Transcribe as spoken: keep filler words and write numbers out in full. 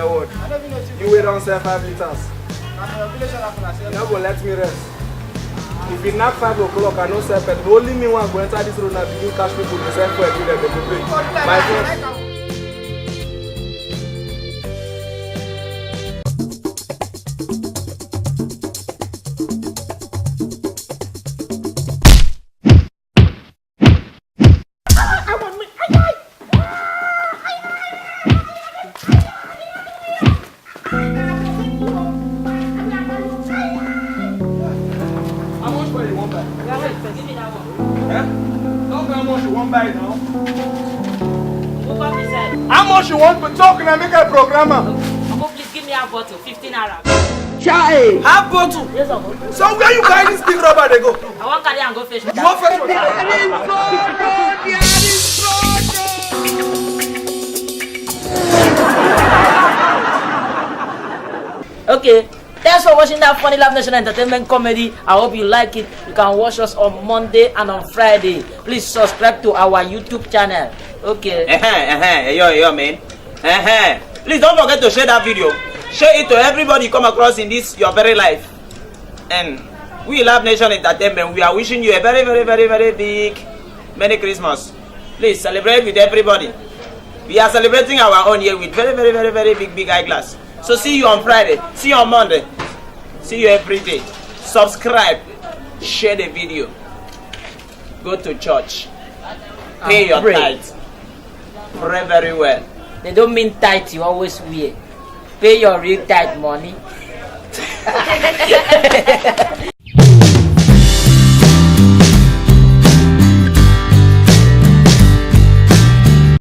Word. You wey don sell five liters. You no go let me rest. If e knack five o'clock, I no sell petrol. Only me one go enter this road na begin catch people dey sell fuel give them, they go pay. My friend. How much for you wan buy? Give me that one. Eh? Talk how much you wan buy now. Go back inside. How much you wan talk na make I program am. Omo, please give me a bottle, fifteen naira. Chai! Half bottle. Yes, uncle. So where you carry this big rubber dey go? I wan carry am go fetch water. You wan fetch water? Okay. Thanks for watching that funny Live Nation Entertainment comedy. I hope you like it. You can watch us on Monday and on Friday. Please subscribe to our YouTube channel. Okay. Uh-huh, uh-huh. Yo, yo, man. Uh-huh. Please don't forget to share that video. Share it to everybody you come across in this your very life. And we Love Nation Entertainment, we are wishing you a very, very, very, very big Merry Christmas. Please celebrate with everybody. We are celebrating our own year with very, very, very, very big, big eyeglass. So see you on Friday. See you on Monday. See you every day. Subscribe. Share the video. Go to church. Pay your tithe. Pray very well. They don't mean tithe you always wear. Pay your real tithe money.